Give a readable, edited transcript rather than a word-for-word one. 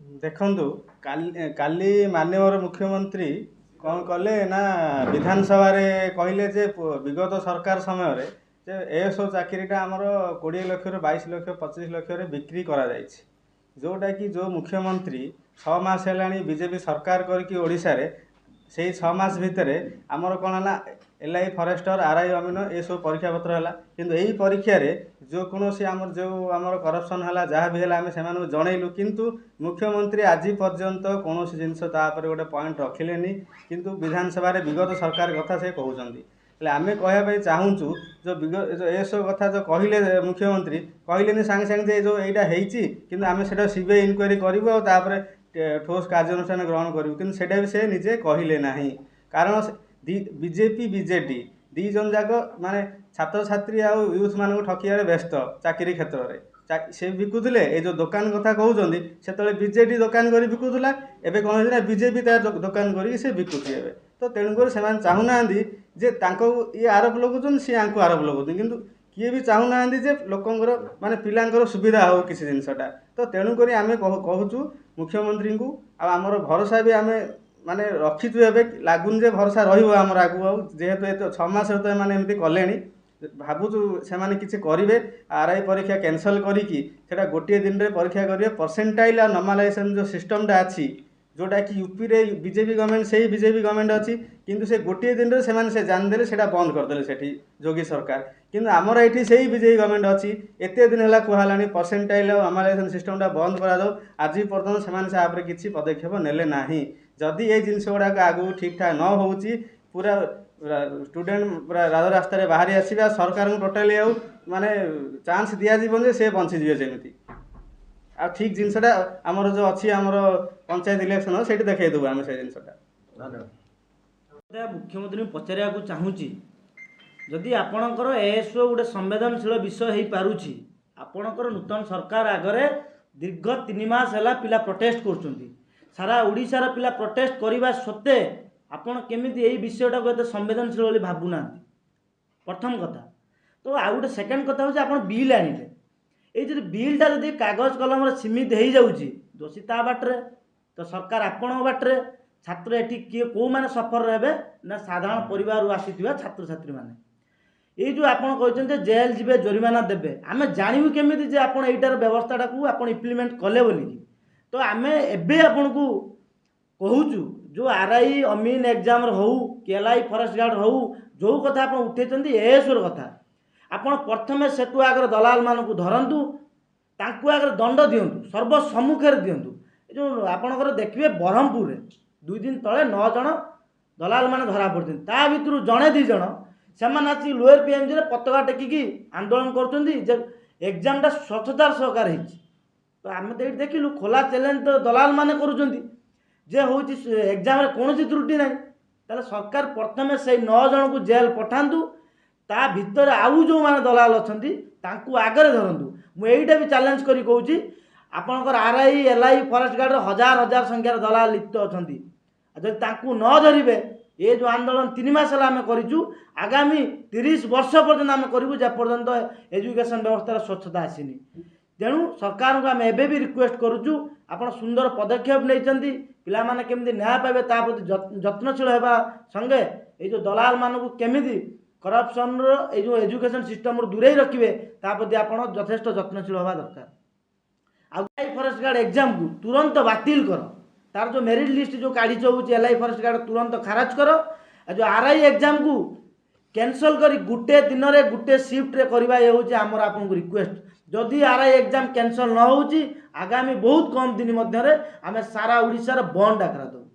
ଦେଖନ୍ତୁ, କାଲି କାଲି ମାନ୍ୟବର ମୁଖ୍ୟମନ୍ତ୍ରୀ କ'ଣ କଲେ ନା, ବିଧାନସଭାରେ କହିଲେ ଯେ ବିଗତ ସରକାର ସମୟରେ ଯେ ଏଏସ୍ଓ ଚାକିରିଟା ଆମର 20 ଲକ୍ଷରୁ 22 ଲକ୍ଷ, 25 ଲକ୍ଷରେ ବିକ୍ରି କରାଯାଇଛି। ଯେଉଁଟାକି ଯେଉଁ ମୁଖ୍ୟମନ୍ତ୍ରୀ 6 ମାସ ହେଲାଣି ବିଜେପି ସରକାର କରିକି ଓଡ଼ିଶାରେ, ସେଇ 6 ମାସ ଭିତରେ ଆମର କ'ଣ ହେଲା? L I forester, R I ଅମିନ ଏସବୁ ପରୀକ୍ଷା ପତ୍ର ହେଲା। କିନ୍ତୁ ଏଇ ପରୀକ୍ଷାରେ ଯେକୌଣସି ଆମର ଯେଉଁ ଆମର କରପ୍ସନ୍ ହେଲା, ଯାହା ବି ହେଲା, ଆମେ ସେମାନଙ୍କୁ ଜଣେଇଲୁ। କିନ୍ତୁ ମୁଖ୍ୟମନ୍ତ୍ରୀ ଆଜି ପର୍ଯ୍ୟନ୍ତ କୌଣସି ଜିନିଷ ତା ଉପରେ ଗୋଟେ ପଏଣ୍ଟ ରଖିଲେନି। କିନ୍ତୁ ବିଧାନସଭାରେ ବିଗତ ସରକାର କଥା ସେ କହୁଛନ୍ତି। ହେଲେ ଆମେ କହିବା ପାଇଁ ଚାହୁଁଛୁ, ଯେଉଁ ବିଗ ଏସବୁ କଥା ଯେଉଁ କହିଲେ ମୁଖ୍ୟମନ୍ତ୍ରୀ, କହିଲେନି ସାଙ୍ଗେ ସାଙ୍ଗେ ଯେ ଏ ଯେଉଁ ଏଇଟା ହେଇଛି, କିନ୍ତୁ ଆମେ ସେଇଟା ସିବିଆଇ ଇନକ୍ୱାରି କରିବୁ ଆଉ ତାପରେ ଠୋସ୍ କାର୍ଯ୍ୟାନୁଷ୍ଠାନ ଗ୍ରହଣ କରିବୁ। କିନ୍ତୁ ସେଇଟା ବି ସେ ନିଜେ କହିଲେ ନାହିଁ। କାରଣ ବିଜେପି, ବିଜେଡି ଦୁଇ ଜଣ ଯାକ ମାନେ ଛାତ୍ରଛାତ୍ରୀ ଆଉ ୟୁଥ୍ ମାନଙ୍କୁ ଠକିବାରେ ବ୍ୟସ୍ତ। ଚାକିରି କ୍ଷେତ୍ରରେ ସେ ବିକୁଥିଲେ। ଏ ଯେଉଁ ଦୋକାନ କଥା କହୁଛନ୍ତି, ସେତେବେଳେ ବିଜେଡି ଦୋକାନ କରି ବିକୁଥିଲା। ଏବେ କ'ଣ ହେଇଛି ନା, ବିଜେପି ତା ଦୋକାନ କରିକି ସେ ବିକୁଛି ଏବେ ତ। ତେଣୁକରି ସେମାନେ ଚାହୁଁନାହାନ୍ତି ଯେ ତାଙ୍କୁ ଇଏ ଆରୋପ ଲଗାଉଛନ୍ତି, ସିଏ ୟାଙ୍କୁ ଆରୋପ ଲଗାଉଛନ୍ତି। କିନ୍ତୁ କିଏ ବି ଚାହୁଁନାହାନ୍ତି ଯେ ଲୋକଙ୍କର ମାନେ ପିଲାଙ୍କର ସୁବିଧା ହେଉ କିଛି ଜିନିଷଟା ତ। ତେଣୁକରି ଆମେ କହୁଛୁ ମୁଖ୍ୟମନ୍ତ୍ରୀଙ୍କୁ, ଆଉ ଆମର ଭରସା ବି ଆମେ ମାନେ ରଖିଛୁ, ଏବେ ଲାଗୁନି ଯେ ଭରସା ରହିବ ଆମର ଆଗକୁ ଆଉ। ଯେହେତୁ ଏତେ 6 ମାସ ତ ଏମାନେ ଏମିତି କଲେଣି, ଭାବୁଛୁ ସେମାନେ କିଛି କରିବେ। ଆର୍ I ପରୀକ୍ଷା କ୍ୟାନସଲ୍ କରିକି ସେଇଟା ଗୋଟିଏ ଦିନରେ ପରୀକ୍ଷା କରିବେ। ପରସେଣ୍ଟାଇଲ୍ ଆଉ ନର୍ମାଲାଇଜେସନ୍ ଯେଉଁ ସିଷ୍ଟମ୍ଟା ଅଛି, ଯେଉଁଟାକି ୟୁପିରେ ବିଜେପି ଗଭର୍ଣ୍ଣମେଣ୍ଟ, ସେଇ ବିଜେପି ଗଭର୍ଣ୍ଣମେଣ୍ଟ ଅଛି, କିନ୍ତୁ ସେ ଗୋଟିଏ ଦିନରେ ସେମାନେ ସେ ଜାଣିଦେଲେ, ସେଇଟା ବନ୍ଦ କରିଦେଲେ ସେଠି ଯୋଗୀ ସରକାର। କିନ୍ତୁ ଆମର ଏଇଠି ସେଇ ବିଜେପି ଗଭର୍ଣ୍ଣମେଣ୍ଟ ଅଛି, ଏତେ ଦିନ ହେଲା କୁହାହେଲାଣି ପରସେଣ୍ଟାଇଲ୍ ଆଉ ନର୍ମାଲାଇଜେସନ୍ ସିଷ୍ଟମ୍ଟା ବନ୍ଦ କରାଯାଉ, ଆଜି ପର୍ଯ୍ୟନ୍ତ ସେମାନେ ସେ ଉପରେ କିଛି ପଦକ୍ଷେପ ନେଲେ ନାହିଁ। ଯଦି ଏଇ ଜିନିଷ ଗୁଡ଼ାକ ଆଗକୁ ଠିକ୍ଠାକ୍ ନ ହେଉଛି, ପୁରା ଷ୍ଟୁଡେଣ୍ଟ ପୁରା ରାଜରାସ୍ତାରେ ବାହାରି ଆସିବେ ଆଉ ସରକାରଙ୍କୁ ଟୋଟାଲି ଆଉ ମାନେ ଚାନ୍ସ ଦିଆଯିବନି ଯେ ସେ ବଞ୍ଚିଯିବେ ଯେମିତି। ଆଉ ଠିକ୍ ଜିନିଷଟା ଆମର ଯେଉଁ ଅଛି, ଆମର ପଞ୍ଚାୟତ ଇଲେକ୍ସନ୍, ସେଇଠି ଦେଖେଇଦେବୁ ଆମେ ସେଇ ଜିନିଷଟା। ଧନ୍ୟବାଦ। ମୁଖ୍ୟମନ୍ତ୍ରୀଙ୍କୁ ପଚାରିବାକୁ ଚାହୁଁଛି, ଯଦି ଆପଣଙ୍କର ଏଏସ୍ଓ ଗୋଟେ ସମ୍ବେଦନଶୀଳ ବିଷୟ ହେଇପାରୁଛି, ଆପଣଙ୍କର ନୂତନ ସରକାର ଆଗରେ ଦୀର୍ଘ 3 ମାସ ହେଲା ପିଲା ପ୍ରୋଟେଷ୍ଟ କରୁଛନ୍ତି, ସାରା ଓଡ଼ିଶାର ପିଲା ପ୍ରୋଟେଷ୍ଟ କରିବା ସତ୍ତ୍ୱେ ଆପଣ କେମିତି ଏଇ ବିଷୟଟାକୁ ଏତେ ସମ୍ବେଦନଶୀଳ ବୋଲି ଭାବୁନାହାନ୍ତି? ପ୍ରଥମ କଥା ତ। ଆଉ ଗୋଟେ ସେକେଣ୍ଡ କଥା ହେଉଛି, ଆପଣ ବିଲ୍ ଆଣିଲେ। ଏଇ ଯଦି ବିଲ୍ଟା ଯଦି କାଗଜ କଲମରେ ସୀମିତ ହେଇଯାଉଛି, ଦୋଷୀ ତା ବାଟରେ ତ ସରକାର ଆପଣଙ୍କ ବାଟରେ, ଛାତ୍ର ଏଠି କିଏ କେଉଁମାନେ ସଫର ହେବେ ନା ସାଧାରଣ ପରିବାରରୁ ଆସିଥିବା ଛାତ୍ରଛାତ୍ରୀମାନେ। ଏଇ ଯେଉଁ ଆପଣ କହିଛନ୍ତି ଯେ ଜେଲ୍ ଯିବେ, ଜୋରିମାନା ଦେବେ, ଆମେ ଜାଣିବୁ କେମିତି ଯେ ଆପଣ ଏଇଟାର ବ୍ୟବସ୍ଥାଟାକୁ ଆପଣ ଇମ୍ପ୍ଲିମେଣ୍ଟ କଲେ ବୋଲିକି? ତ ଆମେ ଏବେ ଆପଣଙ୍କୁ କହୁଛୁ, ଯେଉଁ ଆର୍ I ଅମିନ ଏକ୍ଜାମର ହଉ କି ଏଲ୍ I forest guard ହଉ, ଯେଉଁ କଥା ଆପଣ ଉଠେଇଛନ୍ତି ଏଏସ୍ଓର କଥା, ଆପଣ ପ୍ରଥମେ ସେଠୁ ଆଗରେ ଦଲାଲମାନଙ୍କୁ ଧରନ୍ତୁ, ତାଙ୍କୁ ଆଗରେ ଦଣ୍ଡ ଦିଅନ୍ତୁ, ସର୍ବସମ୍ମୁଖରେ ଦିଅନ୍ତୁ। ଏ ଯେଉଁ ଆପଣଙ୍କର ଦେଖିବେ, ବ୍ରହ୍ମପୁରରେ 2 ଦିନ ତଳେ 9 ଜଣ ଦଲାଲମାନେ ଧରା ପଡ଼ିଛନ୍ତି। ତା ଭିତରୁ ଜଣେ ଦୁଇ ଜଣ ସେମାନେ ଆସି ଲୋୟର ପିଏମ୍ଜିରେ ପତାକା ଟେକିକି ଆନ୍ଦୋଳନ କରୁଛନ୍ତି ଯେ ଏକ୍ଜାମଟା ସ୍ୱଚ୍ଛତାର ସହକାରେ ହେଇଛି। ତ ଆମେ ତ ଏଇଠି ଦେଖିଲୁ, ଖୋଲା ଚ୍ୟାଲେଞ୍ଜ ତ ଦଲାଲମାନେ କରୁଛନ୍ତି ଯେ ହେଉଛି ଏକ୍ଜାମରେ କୌଣସି ତ୍ରୁଟି ନାହିଁ। ତାହେଲେ ସରକାର ପ୍ରଥମେ ସେଇ 9 ଜଣଙ୍କୁ ଜେଲ୍ ପଠାନ୍ତୁ, ତା ଭିତରେ ଆଉ ଯେଉଁମାନେ ଦଲାଲ ଅଛନ୍ତି ତାଙ୍କୁ ଆଗରେ ଧରନ୍ତୁ। ମୁଁ ଏଇଟା ବି ଚ୍ୟାଲେଞ୍ଜ କରି କହୁଛି, ଆପଣଙ୍କର ଆର୍ I, L I, forest ଗାର୍ଡ଼ର ହଜାର ହଜାର ସଂଖ୍ୟାର ଦଲାଲ ଲିପ୍ତ ଅଛନ୍ତି। ଆଉ ଯଦି ତାଙ୍କୁ ନ ଧରିବେ, ଏ ଯେଉଁ ଆନ୍ଦୋଳନ 3 ମାସ ହେଲା ଆମେ କରିଛୁ, ଆଗାମୀ 30 ବର୍ଷ ପର୍ଯ୍ୟନ୍ତ ଆମେ କରିବୁ, ଯେପର୍ଯ୍ୟନ୍ତ ଏଜୁକେସନ୍ ବ୍ୟବସ୍ଥାର ସ୍ୱଚ୍ଛତା ଆସିନି। ତେଣୁ ସରକାରଙ୍କୁ ଆମେ ଏବେ ବି ରିକ୍ୱେଷ୍ଟ କରୁଛୁ, ଆପଣ ସୁନ୍ଦର ପଦକ୍ଷେପ ନେଇଛନ୍ତି, ପିଲାମାନେ କେମିତି ନ୍ୟାୟ ପାଇବେ ତା ପ୍ରତି ଯତ୍ନଶୀଳ ହେବା ସଙ୍ଗେ ଏଇ ଯେଉଁ ଦଲାଲମାନଙ୍କୁ କେମିତି କରପ୍ସନ୍ର ଏଇ ଯେଉଁ ଏଜୁକେସନ୍ ସିଷ୍ଟମରୁ ଦୂରେଇ ରଖିବେ, ତା ପ୍ରତି ଆପଣ ଯଥେଷ୍ଟ ଯତ୍ନଶୀଳ ହେବା ଦରକାର। ଆଉ I forest guard ଏକ୍ଜାମକୁ ତୁରନ୍ତ ବାତିଲ କର। ତାର ଯେଉଁ ମେରିଟ୍ ଲିଷ୍ଟ ଯେଉଁ କାଢ଼ିଛ ହେଉଛି ଏଲ୍ I forest guard, ତୁରନ୍ତ ଖାରଜ କର। ଆଉ ଯେଉଁ ଆର୍ I ଏକ୍ଜାମକୁ କ୍ୟାନସଲ୍ କରି ଗୋଟେ ଦିନରେ ଗୋଟେ ସିଫ୍ଟରେ କରିବା, ଏ ହେଉଛି ଆମର ଆପଣଙ୍କୁ ରିକ୍ୱେଷ୍ଟ। ଯଦି ଆର୍ I exam cancel ନ ହେଉଛି, ଆଗାମୀ ବହୁତ କମ୍ ଦିନ ମଧ୍ୟରେ ଆମେ ସାରା ଓଡ଼ିଶାର ବନ୍ଦ ଡାକରା ଦେବୁ।